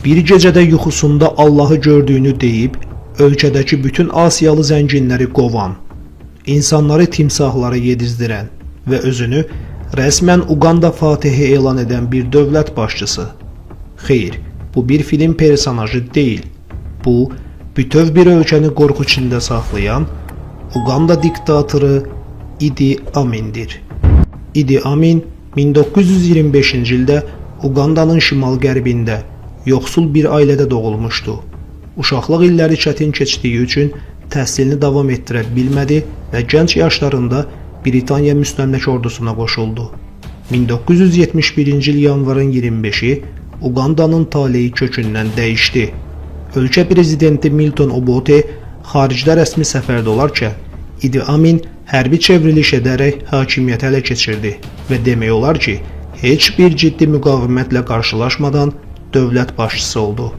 Bir gecədə yuxusunda Allahı gördüyünü deyib, ölkədəki bütün Asiyalı zənginləri qovan, insanları timsahlara yedizdirən və özünü rəsmən Uqanda fatihi elan edən bir dövlət başçısı. Xeyr, bu bir film personajı deyil. Bu, bütöv bir ölkəni qorxu içində saxlayan Uqanda diktatoru Idi Amindir. Idi Amin 1925-ci ildə Uqandanın şimal-qərbində yoxsul bir ailədə doğulmuşdu. Uşaqlıq illəri çətin keçdiyi üçün təhsilini davam etdirə bilmədi və gənc yaşlarında Britaniya müstəmləkə ordusuna qoşuldu. 1971-ci il yanvarın 25-i Uqandanın taleyi kökündən dəyişdi. Ölkə prezidenti Milton Obote xaricdə rəsmi səfərdə olarkən Idi Amin hərbi çevriliş edərək hakimiyyəti ələ keçirdi və demək olar ki, heç bir ciddi müqavimətlə qarşılaşmadan dövlət başçısı oldu.